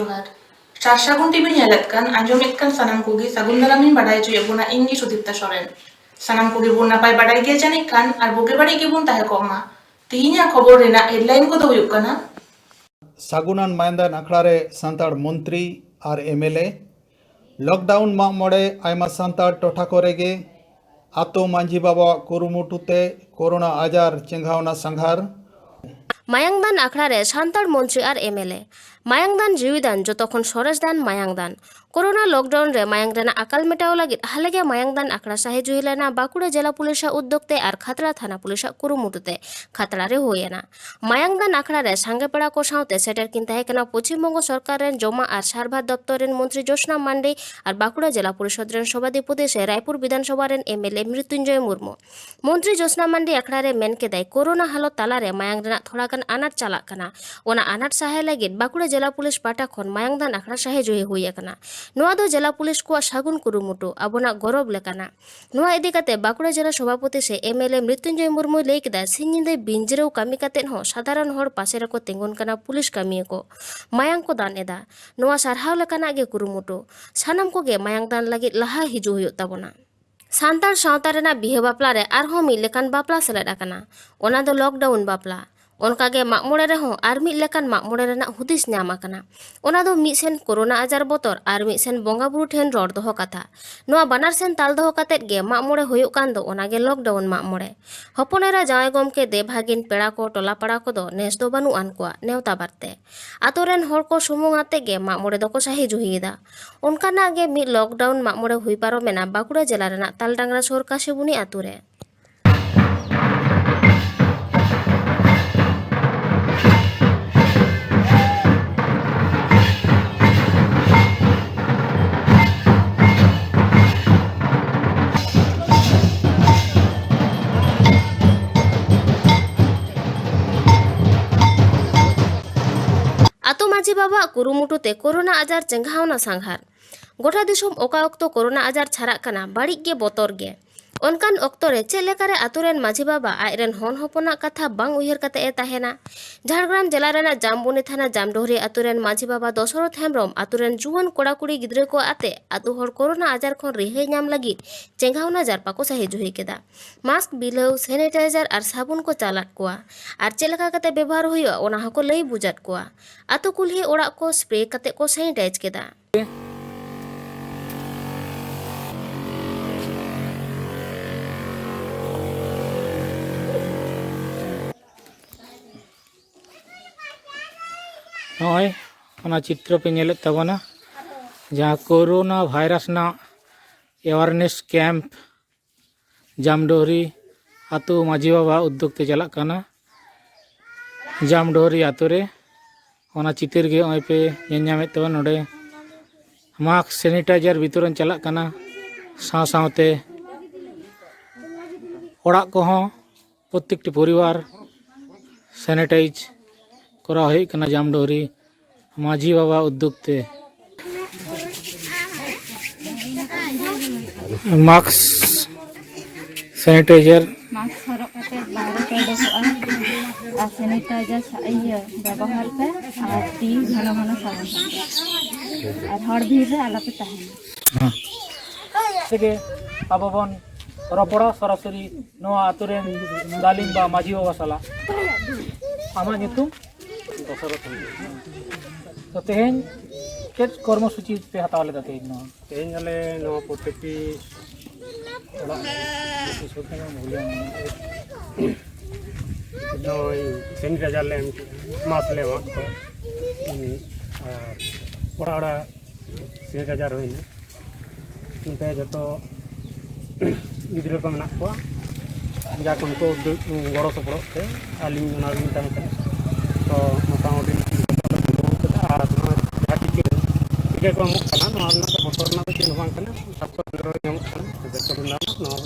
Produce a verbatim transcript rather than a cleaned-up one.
ᱡᱚᱦᱟᱨ᱾ ᱥᱟᱨ ᱥᱟᱹᱜᱩᱱ ᱴᱤᱵᱷᱤ ᱧᱮᱞᱮᱫ ᱠᱟᱱ, ᱟᱸᱡᱚᱢᱮᱫ ᱠᱟᱱ ᱥᱟᱱᱟᱢ ᱠᱚᱜᱮ ᱥᱟᱹᱜᱩᱱ ᱫᱟᱨᱟᱢᱤᱧ ᱵᱟᱰᱟᱭ ᱦᱚᱪᱚᱭᱮᱫ ᱵᱚᱱᱟ, ᱤᱧ ᱜᱮ ᱥᱩᱫᱤᱯᱛᱟ ᱥᱚᱨᱮᱱ᱾ ᱥᱟᱱᱟᱢ ᱠᱚᱜᱮ ᱵᱚᱱ ᱱᱟᱯᱟᱭ ᱵᱟᱰᱟᱭ ᱜᱮᱭᱟ ᱡᱟᱹᱱᱤᱡ ᱠᱷᱟᱱ, ᱟᱨ ᱵᱩᱜᱤ ᱵᱟᱹᱲᱤᱡ ᱜᱮᱵᱚᱱ ᱛᱟᱦᱮᱸ ᱠᱚᱜ ᱢᱟ᱾ ᱛᱤᱦᱤᱧᱟᱜ ᱠᱷᱚᱵᱚᱨ ᱨᱮᱱᱟᱜ ᱦᱮᱰᱞᱟᱭᱤᱱ ᱠᱚᱫᱚ ᱦᱩᱭᱩᱜ ᱠᱟᱱᱟ᱾ ᱥᱟᱹᱜᱩᱱᱟᱱ ᱢᱟᱭᱟᱝᱫᱟᱱ ᱟᱠᱷᱲᱟ ᱨᱮ ᱥᱟᱱᱛᱟᱲ ᱢᱚᱱᱛᱨᱤ ᱟᱨ ᱮᱢ ᱮᱞ ᱮ᱾ ᱞᱚᱠᱰᱟᱣᱩᱱ ᱢᱟᱜ ᱢᱚᱬᱮ ᱟᱭᱢᱟ ᱥᱟᱱᱛᱟᱲ ᱴᱚᱴᱷᱟ ᱠᱚᱨᱮ ᱜᱮ᱾ ᱟᱛᱳ ᱢᱟᱹᱡᱷᱤ ᱵᱟᱵᱟᱣᱟᱜ ᱠᱩᱨᱩᱢᱩᱴᱩ ᱛᱮ ᱠᱳᱨᱳᱱᱟ ᱟᱡᱟᱨ ᱪᱮᱸᱜᱷᱟᱣᱱᱟ ᱥᱟᱸᱜᱷᱟᱨ᱾ ᱢᱟᱭᱟᱝᱫᱟᱱ ᱟᱠᱷᱲᱟ ᱨᱮ ᱥᱟᱱᱛᱟᱲ ᱢᱚᱱᱛᱨᱤ ᱟᱨ ᱮᱢ ᱮᱞ ᱮ᱾ ᱢᱟᱭᱟᱝ ᱫᱟᱱ ᱡᱤᱣᱤ ᱫᱟᱱ, ᱡᱚᱛᱚ ᱠᱷᱚᱱ ᱥᱚᱨᱮᱥ ᱫᱟᱱ ᱢᱟᱭᱟᱝ ᱫᱟᱱ᱾ ᱠᱳᱨᱳᱱᱟ ᱞᱚᱠᱰᱟᱣᱩᱱ ᱨᱮ ᱢᱟᱭᱟᱝ ᱨᱮᱱᱟᱜ ᱟᱠᱟᱞ ᱢᱮᱴᱟᱣ ᱞᱟᱹᱜᱤᱫ ᱦᱟᱞᱮ ᱜᱮ ᱢᱟᱭᱟᱝ ᱫᱟᱱ ᱟᱠᱷᱲᱟ ᱥᱟᱹᱦᱤ ᱡᱩᱦᱤ ᱞᱮᱱᱟ ᱵᱟᱸᱠᱩᱲᱟ ᱡᱮᱞᱟ ᱯᱩᱞᱤᱥᱟᱜ ᱩᱫᱽᱫᱳᱜᱽ ᱛᱮ ᱟᱨ ᱠᱷᱟᱛᱲᱟ ᱛᱷᱟᱱᱟ ᱯᱩᱞᱤᱥᱟᱜ ᱠᱩᱨᱩᱢᱩᱴᱩ ᱛᱮ᱾ ᱠᱷᱟᱛᱲᱟ ᱨᱮ ᱦᱩᱭ ᱮᱱᱟ᱾ ᱢᱟᱭᱟᱝ ᱫᱟᱱ ᱟᱠᱷᱲᱟ ᱨᱮ ᱥᱟᱸᱜᱮ ᱯᱮᱲᱟ ᱠᱚ ᱥᱟᱶᱛᱮ ᱥᱮᱴᱮᱨ ᱠᱤᱱ ᱛᱟᱦᱮᱸ ᱠᱟᱱᱟ ᱯᱚᱪᱷᱤᱢ ᱵᱚᱝᱜᱚ ᱥᱚᱨᱠᱟᱨ ᱨᱮᱱ ᱡᱚᱢᱟᱜ ᱟᱨ ᱥᱟᱨᱵᱷᱟᱨ ᱫᱚᱯᱛᱚᱨ ᱨᱮᱱ ᱢᱚᱱᱛᱨᱤ ᱡᱳᱥᱱᱟ ᱢᱟᱱᱰᱤ ᱟᱨ ᱵᱟᱸᱠᱩᱲᱟ ᱡᱮᱞᱟ ᱯᱚᱨᱤᱥᱚᱫᱽ ᱨᱮᱱ ᱥᱚᱵᱷᱟᱫᱷᱤᱯᱚᱛᱤ ᱥᱮ ᱨᱟᱭᱯᱩᱨ ᱵᱤᱫᱷᱟᱱ ᱥᱚᱵᱷᱟ ᱨᱮᱱ M L A Mritunjoy Murmu. ᱢᱚᱱᱛᱨᱤ ᱡᱳᱥᱱᱟ ᱢᱟᱱᱰᱤ ᱟᱠᱷᱲᱟ ᱨᱮ ᱢᱮᱱ ᱠᱮᱫᱟᱭ, ᱠᱳᱨᱳᱱᱟ ᱦᱟᱞᱚᱛ ᱛᱟᱞᱟ ᱨᱮ ᱢᱟᱭᱟᱝ ᱨᱮᱱᱟᱜ ᱛᱷᱚᱲᱟ ᱜᱟᱱ ᱟᱱᱟᱴ ᱪᱟᱞᱟᱜ ᱠᱟᱱᱟ᱾ ᱚᱱᱟ ᱟᱱᱟᱴ ᱥᱟᱦᱟᱭ ᱞᱟᱹᱜᱤᱫ ᱵᱟᱸᱠᱩᱲᱟ ᱡᱮᱞᱟ ᱯᱩᱞᱤᱥ ᱯᱟᱦᱴᱟ ᱠᱷᱚᱱ ᱢᱟᱭᱟᱝ ᱫᱟᱱ ᱟᱠᱷᱲᱟ ᱥᱟᱦᱮ ᱡᱩᱦᱤ ᱦᱩᱭ ᱟᱠᱟᱱᱟ᱾ ᱱᱚᱣᱟ ᱫᱚ ᱡᱮᱞᱟ ᱯᱩᱞᱤᱥ ᱠᱚᱣᱟᱜ ᱥᱟᱹᱜᱩᱱ ᱠᱩᱨᱩᱢᱩᱴᱩ, ᱟᱵᱚᱱᱟᱜ ᱜᱚᱨᱚᱵᱽ ᱞᱮᱠᱟᱱᱟᱜ᱾ ᱱᱚᱣᱟ ᱤᱫᱤ ᱠᱟᱛᱮ ᱵᱟᱸᱠᱩᱲᱟ ᱡᱮᱞᱟ ᱥᱚᱵᱷᱟᱯᱚᱛᱤ ᱥᱮ ᱮᱢ ᱮᱞ ᱮ ᱢᱨᱤᱛᱩᱧᱡᱚᱭ ᱢᱩᱨᱢᱩᱭ ᱞᱟᱹᱭ ᱠᱮᱫᱟ, ᱥᱤᱧ ᱧᱤᱫᱟᱹ ᱵᱤᱱ ᱡᱤᱨᱟᱹᱣ ᱠᱟᱹᱢᱤ ᱠᱟᱛᱮ ᱦᱚᱸ ᱥᱟᱫᱷᱟᱨᱚᱱ ᱦᱚᱲ ᱯᱟᱥᱮ ᱨᱮᱠᱚ ᱛᱤᱸᱜᱩᱱ ᱠᱟᱱᱟ ᱯᱩᱞᱤᱥ ᱠᱟᱹᱢᱤᱭᱟᱹ ᱠᱚ᱾ ᱢᱟᱭᱟᱝ ᱠᱚ ᱫᱟᱱ ᱮᱫᱟ᱾ ᱱᱚᱣᱟ ᱥᱟᱨᱦᱟᱣ ᱞᱮᱠᱟᱱᱟᱜ ᱜᱮ ᱠᱩᱨᱩᱢᱩᱴᱩ᱾ ᱥᱟᱱᱟᱢ ᱠᱚᱜᱮ ᱢᱟᱭᱟᱝ ᱫᱟᱱ ᱞᱟᱹᱜᱤᱫ ᱞᱟᱦᱟ ᱦᱤᱡᱩᱜ ᱦᱩᱭᱩᱜ ᱛᱟᱵᱚᱱᱟ᱾ ᱥᱟᱱᱛᱟᱲ ᱥᱟᱶᱛᱟ ᱨᱮᱱᱟᱜ ᱵᱤᱦᱟᱹ ᱵᱟᱯᱞᱟ ᱨᱮ ᱟᱨᱦᱚᱸ ᱢᱤᱫ ᱞᱮᱠᱟᱱ ᱵᱟᱯᱞᱟ ᱥᱮᱞᱮᱫ ᱟᱠᱟᱱᱟ᱾ ᱚᱱᱟ ᱫᱚ ᱞᱚᱠᱰᱟᱣᱩᱱ ᱵᱟᱯᱞᱟ᱾ ᱚᱱᱠᱟᱜᱮ ᱢᱟᱜ ᱢᱚᱬᱮ ᱨᱮᱦᱚᱸ ᱟᱨ ᱢᱤᱫ ᱞᱮᱠᱟᱱ ᱢᱟᱜ ᱢᱚᱬᱮ ᱨᱮᱱᱟᱜ ᱦᱩᱫᱤᱥ ᱧᱟᱢ ᱟᱠᱟᱱᱟ᱾ ᱚᱱᱟ ᱫᱚ ᱢᱤᱫ ᱥᱮᱱ ᱠᱳᱨᱳᱱᱟ ᱟᱡᱟᱨ ᱵᱚᱛᱚᱨ ᱟᱨ ᱢᱤᱫ ᱥᱮᱱ ᱵᱚᱸᱜᱟ ᱵᱩᱨᱩ ᱴᱷᱮᱱ ᱨᱚᱲ ᱫᱚᱦᱚ ᱠᱟᱛᱷᱟ᱾ ᱱᱚᱣᱟ ᱵᱟᱱᱟᱨ ᱥᱮᱱ ᱛᱟᱞ ᱫᱚᱦᱚ ᱠᱟᱛᱮᱫ ᱜᱮ ᱢᱟᱜ ᱢᱚᱬᱮ ᱦᱩᱭᱩᱜ ᱠᱟᱱ ᱫᱚ, ᱚᱱᱟᱜᱮ ᱞᱚᱠᱰᱟᱣᱩᱱ ᱢᱟᱜ ᱢᱚᱬᱮ᱾ ᱦᱚᱯᱚᱱ ᱮᱨᱟ ᱡᱟᱶᱟᱭ ᱜᱚᱢᱠᱮ ᱫᱮ ᱵᱷᱟᱜᱤᱱ ᱯᱮᱲᱟ ᱠᱚ ᱴᱚᱞᱟ ᱯᱟᱲᱟ ᱠᱚᱫᱚ ᱱᱮᱥ ᱫᱚ ᱵᱟᱹᱱᱩᱜ ᱟᱱ ᱠᱚᱣᱟ ᱱᱮᱣᱛᱟ ᱵᱟᱨᱛᱮ᱾ ᱟᱛᱳ ᱨᱮᱱ ᱦᱚᱲ ᱠᱚ ᱥᱩᱢᱩᱝ ᱟᱛᱮ ᱜᱮ ᱢᱟᱜ ᱢᱚᱬᱮ ᱫᱚᱠᱚ ᱥᱟᱹᱦᱤ ᱡᱩᱦᱤᱭᱮᱫᱟ᱾ ᱚᱱᱠᱟᱱᱟᱜ ᱜᱮ ᱢᱤᱫ ᱞᱚᱠᱰᱟᱣᱩᱱ ᱢᱟᱜ ᱢᱚᱬᱮ ᱦᱩᱭ ᱯᱟᱨᱚᱢᱮᱱᱟ ᱵᱟᱸᱠᱩᱲᱟ ᱡᱮᱞᱟ ᱨᱮᱱᱟᱜ ᱛᱟᱞᱰᱟᱝᱨᱟ ᱥᱩᱨ ᱠᱟᱥᱤᱵᱩᱱᱤ ᱟᱛᱳ ᱨᱮ᱾ ᱟᱛᱳ ᱢᱟᱹᱡᱷᱤ ᱵᱟᱵᱟᱣᱟᱜ ᱠᱩᱨᱩᱢᱩᱴᱩ ᱛᱮ ᱠᱳᱨᱳᱱᱟ ᱟᱡᱟᱨ ᱪᱮᱸᱜᱷᱟᱣᱱᱟ ᱥᱟᱸᱜᱷᱟᱨ᱾ ᱜᱚᱴᱟ ᱫᱤᱥᱚᱢ ᱚᱠᱟ ᱚᱠᱛᱚ ᱠᱳᱨᱳᱱᱟ ᱟᱡᱟᱨ ᱪᱷᱟᱨᱟᱜ ᱠᱟᱱᱟ, ᱵᱟᱹᱲᱤᱡ ᱜᱮ ᱵᱚᱛᱚᱨ ᱜᱮ᱾ ᱚᱱᱠᱟᱱ ᱚᱠᱛᱚ ᱨᱮ ᱪᱮᱫ ᱞᱮᱠᱟᱨᱮ ᱟᱛᱳ ᱨᱮᱱ ᱢᱟᱹᱡᱷᱤ ᱵᱟᱵᱟ ᱟᱡ ᱨᱮᱱ ᱦᱚᱱ ᱦᱚᱯᱚᱱᱟᱜ ᱠᱟᱛᱷᱟ ᱵᱟᱝ ᱩᱭᱦᱟᱹᱨ ᱠᱟᱛᱮ ᱮ ᱛᱟᱦᱮᱱᱟ? ᱡᱷᱟᱲᱜᱨᱟᱢ ᱡᱮᱞᱟ ᱨᱮᱱᱟᱜ ᱡᱟᱢᱵᱚᱱᱤ ᱛᱷᱟᱱᱟ ᱡᱟᱢᱰᱳᱦᱨᱤ ᱟᱛᱳ ᱨᱮᱱ ᱢᱟᱹᱡᱷᱤ ᱵᱟᱵᱟ ᱫᱚᱥᱚᱨᱚᱛᱷ ᱦᱮᱢᱵᱽᱨᱚᱢ ᱟᱛᱳ ᱨᱮᱱ ᱡᱩᱣᱟᱹᱱ ᱠᱚᱲᱟ ᱠᱩᱲᱤ ᱜᱤᱫᱽᱨᱟᱹ ᱠᱚ ᱟᱛᱮ ᱟᱛᱳ ᱦᱚᱲ ᱠᱳᱨᱳᱱᱟ ᱟᱡᱟᱨ ᱠᱷᱚᱱ ᱨᱤᱦᱟᱹᱭ ᱧᱟᱢ ᱞᱟᱹᱜᱤᱫ ᱪᱮᱸᱜᱷᱟᱣᱱᱟ ᱡᱟᱨᱯᱟ ᱠᱚ ᱥᱟᱹᱦᱤ ᱡᱩᱦᱤ ᱠᱮᱫᱟ᱾ ᱢᱟᱥᱠ, ᱵᱤᱞᱟᱹᱣ, ᱥᱮᱱᱤᱴᱟᱭᱡᱟᱨ ᱟᱨ ᱥᱟᱵᱚᱱ ᱠᱚ ᱪᱟᱞᱟᱫ ᱠᱚᱣᱟ᱾ ᱟᱨ ᱪᱮᱫ ᱞᱮᱠᱟ ᱠᱟᱛᱮ ᱵᱮᱵᱚᱦᱟᱨ ᱦᱩᱭᱩᱜᱼᱟ, ᱚᱱᱟ ᱦᱚᱸᱠᱚ ᱞᱟᱹᱭ ᱵᱩᱡᱟᱫ ᱠᱚᱣᱟ᱾ ᱟᱛᱳ ᱠᱩᱞᱦᱤ ᱚᱲᱟᱜ ᱠᱚ ᱥᱯᱨᱮ ᱠᱟᱛᱮ ᱠᱚ ᱥᱮᱱᱤᱴᱟᱭᱤᱡ ᱠᱮᱫᱟ᱾ ᱱᱚᱜᱼᱚᱭ ᱚᱱᱟ ᱪᱤᱛᱨᱚ ᱯᱮ ᱧᱮᱞᱮᱫ ᱛᱟᱵᱚᱱᱟ, ᱡᱟᱦᱟᱸ ᱠᱳᱨᱳᱱᱟ ᱵᱷᱟᱭᱨᱟᱥ ᱨᱮᱱᱟᱜ ᱮᱣᱟᱨᱱᱮᱥ ᱠᱮᱢᱯ ᱡᱟᱢᱰᱳᱦᱨᱤ ᱟᱛᱳ ᱢᱟᱹᱡᱷᱤ ᱵᱟᱵᱟ ᱩᱫᱽᱫᱳᱜᱽ ᱛᱮ ᱪᱟᱞᱟᱜ ᱠᱟᱱᱟ᱾ ᱡᱟᱢᱰᱳᱦᱨᱤ ᱟᱛᱳ ᱨᱮ ᱚᱱᱟ ᱪᱤᱛᱟᱹᱨ ᱜᱮ ᱱᱚᱜᱼᱚᱭ ᱯᱮ ᱧᱮᱞ ᱧᱟᱢᱮᱫ ᱛᱟᱵᱚᱱᱟ᱾ ᱱᱚᱰᱮ ᱢᱟᱥᱠ ᱥᱮᱱᱤᱴᱟᱭᱡᱟᱨ ᱵᱤᱛᱚᱨᱚᱱ ᱪᱟᱞᱟᱜ ᱠᱟᱱᱟ, ᱥᱟᱶ ᱥᱟᱶᱛᱮ ᱚᱲᱟᱜ ᱠᱚᱦᱚᱸ ᱯᱨᱚᱛᱮᱠᱴᱤ ᱯᱚᱨᱤᱵᱟᱨ ᱥᱮᱱᱤᱴᱟᱭᱤᱡᱽ ᱠᱚᱨᱟᱣ ᱦᱩᱭᱩᱜ ᱠᱟᱱᱟ ᱡᱟᱢᱰᱳᱦᱨᱤ ᱢᱟᱹᱡᱷᱤ ᱵᱟᱵᱟ ᱩᱫᱽᱫᱳᱜᱽ ᱛᱮ᱾ Mask, sanitiser. ᱢᱟᱥᱠ ᱦᱚᱨᱚᱜ ᱠᱟᱛᱮ ᱵᱟᱦᱨᱮ ᱠᱚ ᱩᱰᱩᱠᱚᱜᱼᱟ ᱟᱨ ᱥᱮᱱᱤᱴᱟᱭᱡᱟᱨ ᱥᱟ-, ᱤᱭᱟᱹ ᱵᱮᱵᱚᱦᱟᱨ ᱯᱮ ᱟᱨ ᱛᱤ ᱜᱷᱚᱱᱚ ᱜᱷᱚᱱᱚ ᱥᱟᱵᱚᱱ ᱯᱮ ᱟᱨ ᱦᱚᱲ ᱵᱷᱤᱲ ᱨᱮ ᱟᱞᱚ ᱯᱮ ᱛᱟᱦᱮᱱᱟ᱾ ᱦᱮᱸ᱾ ᱛᱮᱜᱮ ᱟᱵᱚ ᱵᱚᱱ ᱨᱚᱯᱚᱲᱟ ᱥᱚᱨᱟᱥᱚᱨᱤ ᱱᱚᱣᱟ ᱟᱛᱳ ᱨᱮᱱ ᱜᱟᱹᱞᱤᱢ ᱵᱟ ᱢᱟᱹᱡᱷᱤ ᱵᱟᱵᱟ ᱥᱟᱞᱟᱜ᱾ ᱟᱢᱟᱜ ᱧᱩᱛᱩᱢ? ᱫᱚᱥᱚᱨᱚᱛᱷ ᱦᱮᱢᱵᱨᱚᱢ᱾ ᱛᱚ ᱛᱮᱦᱮᱧ ᱪᱮᱫ ᱠᱚᱨᱢᱚ ᱥᱩᱪᱤ ᱯᱮ ᱦᱟᱛᱟᱣ ᱞᱮᱫᱟ ᱛᱮᱦᱮᱧ ᱱᱚᱣᱟ? ᱛᱮᱦᱮᱧ ᱟᱞᱮ ᱱᱚᱣᱟ ᱯᱨᱚᱛᱮᱠᱴᱤ ᱚᱲᱟᱜ ᱵᱷᱩᱞᱮᱢ ᱱᱚᱜᱼᱚᱭ ᱥᱮᱱᱤᱴᱟᱭᱡᱟᱨ ᱞᱮ ᱮᱢ ᱠᱮᱫᱼᱟ, ᱢᱟᱥᱠ ᱞᱮ ᱮᱢᱟᱫ ᱠᱚᱣᱟ, ᱟᱨ ᱚᱲᱟᱜ ᱚᱲᱟᱜ ᱥᱮᱱᱤᱴᱟᱭᱡᱟᱨ ᱦᱩᱭᱱᱟ᱾ ᱚᱱᱛᱮ ᱡᱚᱛᱚ ᱜᱤᱫᱽᱨᱟᱹ ᱠᱚ ᱢᱮᱱᱟᱜ ᱠᱚᱣᱟ, ᱡᱟ ᱠᱚ ᱩᱱᱠᱩ ᱜᱚᱲᱚ ᱥᱚᱯᱚᱦᱚᱫ ᱛᱮ ᱟᱹᱞᱤᱧ ᱚᱱᱟ ᱨᱮᱞᱤᱧ ᱛᱟᱦᱮᱸ ᱠᱟᱱᱟ᱾ ᱛᱚ ᱢᱚᱴᱟᱢᱩᱴᱤ ᱡᱚᱛᱚ ᱞᱮ ᱯᱩᱨᱟᱹᱣ ᱠᱟᱫᱟ᱾ ᱟᱨ ᱱᱚᱣᱟ ᱡᱟᱦᱟᱸ ᱴᱤᱠᱟᱹ, ᱴᱤᱠᱟᱹ ᱠᱚ ᱮᱢᱚᱜ ᱠᱟᱱᱟ, ᱱᱚᱣᱟ ᱨᱮᱱᱟᱜ ᱫᱚ ᱵᱚᱛᱚᱨ ᱨᱮᱱᱟᱜ ᱫᱚ ᱪᱮᱫ ᱦᱚᱸ ᱵᱟᱝ ᱠᱟᱱᱟ᱾ ᱥᱟᱥᱛᱷᱚ ᱠᱮᱱᱫᱨᱚ ᱨᱮ ᱧᱟᱢᱚᱜ ᱠᱟᱱᱟ, ᱡᱚᱛᱚ ᱫᱤᱱ ᱫᱚ ᱱᱚᱣᱟ